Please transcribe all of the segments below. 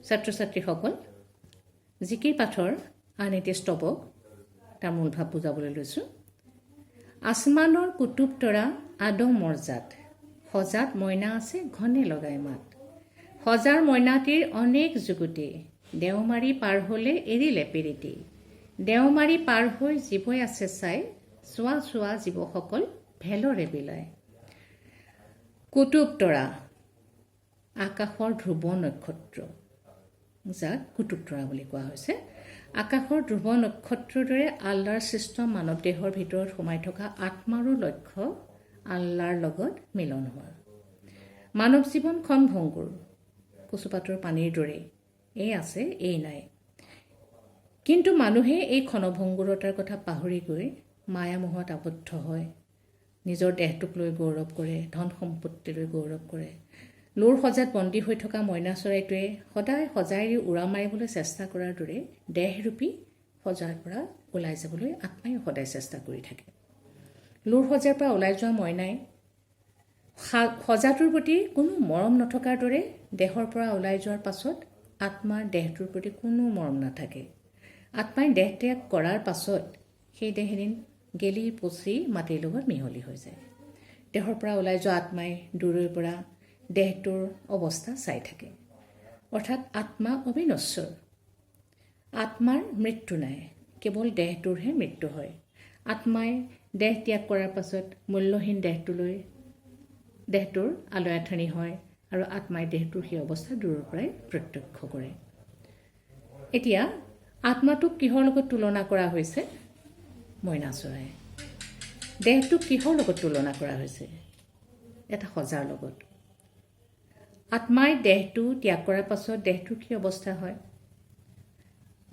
ছাত্ৰ ছাত্ৰীসকল, জিকিৰ পাঠৰ আন এটি স্তৱক, তাৰ মূল ভাৱ বুজাবলৈ লৈছোঁ। আসমানৰ কুটুব তৰা আদমৰ জাত, সজাত মইনা আছে ঘনে লগাই মাত। সজাৰ মইনাটিৰ অনেক যুগুতি, দেওমাৰি পাৰ হ'লে এৰিলে পিৰিতি। দেওমাৰি পাৰ হৈ জীৱই আছে চাই, চোৱা চোৱা জীৱসকল ভেলৰে বিলাই। কুটুব তৰা, আকাশৰ ধ্ৰুৱ নক্ষত্ৰ, যাক কুটুব তৰা বুলি কোৱা হৈছে। আকাশৰ ধ্ৰুৱ নক্ষত্ৰৰ দৰে আল্লাৰ সৃষ্ট মানৱ দেহৰ ভিতৰত সোমাই থকা আত্মাৰো লক্ষ্য আল্লাৰ লগত মিলন হোৱা। মানৱ জীৱন ক্ষণভংগুৰ, কচুপাতৰ পানীৰ দৰেই, এই আছে এই নাই। কিন্তু মানুহে এই ক্ষণভংগুৰতাৰ কথা পাহৰি গৈ মায়ামোহত আবদ্ধ হয়, নিজৰ দেহটোক লৈ গৌৰৱ কৰে, ধন সম্পত্তিলৈ গৌৰৱ কৰে। লোৰ সজাত বন্দী হৈ থকা মইনা চৰাইটোৱে সদায় সজা এৰি উৰা মাৰিবলৈ চেষ্টা কৰাৰ দৰে দেহৰূপী সজাৰ পৰা ওলাই যাবলৈ আত্মায়ো সদায় চেষ্টা কৰি থাকে। লোৰ সজাৰ পৰা ওলাই যোৱা মইনাই সজাটোৰ প্ৰতি কোনো মৰম নথকাৰ দৰে দেহৰ পৰা ওলাই যোৱাৰ পাছত আত্মাৰ দেহটোৰ প্ৰতি কোনো মৰম নাথাকে। আত্মাই দেহ ত্যাগ কৰাৰ পাছত সেই দেহ এদিন গেলি পচি মাটিৰ লগত মিহলি হৈ যায়। দেহৰ পৰা ওলাই যোৱা আত্মাই দূৰৈৰ পৰা দেহটোৰ অৱস্থা চাই থাকে। অৰ্থাৎ আত্মা অবিনশ্বৰ, আত্মাৰ মৃত্যু নাই, কেৱল দেহটোৰহে মৃত্যু হয়। আত্মাই দেহ ত্যাগ কৰাৰ পাছত মূল্যহীন দেহটোলৈ দেহটোৰ আলৈ আথানি হয় আৰু আত্মাই দেহটোৰ সেই অৱস্থা দূৰৰ পৰাই প্ৰত্যক্ষ কৰে। এতিয়া আত্মাটোক কিহৰ লগত তুলনা কৰা হৈছে? মইনা চৰাই। দেহটোক কিহৰ লগত তুলনা কৰা হৈছে? এটা সজাৰ লগত। আত্মাই দেহটো ত্যাগ কৰাৰ পাছত দেহটোৰ কি অৱস্থা হয়?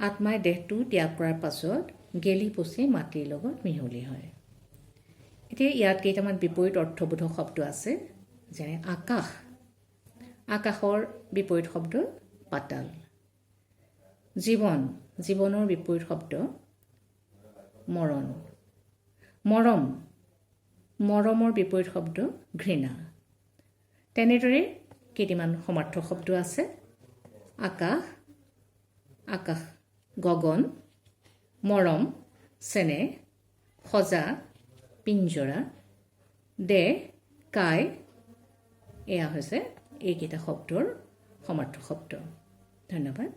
আত্মাই দেহটো ত্যাগ কৰাৰ পাছত গেলি পচি মাটিৰ লগত মিহলি হয়। এতিয়া ইয়াত কেইটামান বিপৰীত অৰ্থবোধক শব্দ আছে, যেনে আকাশ, আকাশৰ বিপৰীত শব্দ পাতাল। জীৱন, জীৱনৰ বিপৰীত শব্দ মৰণ। মৰম, মৰমৰ বিপৰীত শব্দ ঘৃণা। তেনেদৰে কেইটিমান সমাৰ্থক শব্দ আছে। আকাশ, আকাশ গগন, মৰম চেনেহ, সজা পিঞ্জৰা, দেহ কায়। এয়া হৈছে এইকেইটা শব্দৰ সমাৰ্থক শব্দ। ধন্যবাদ।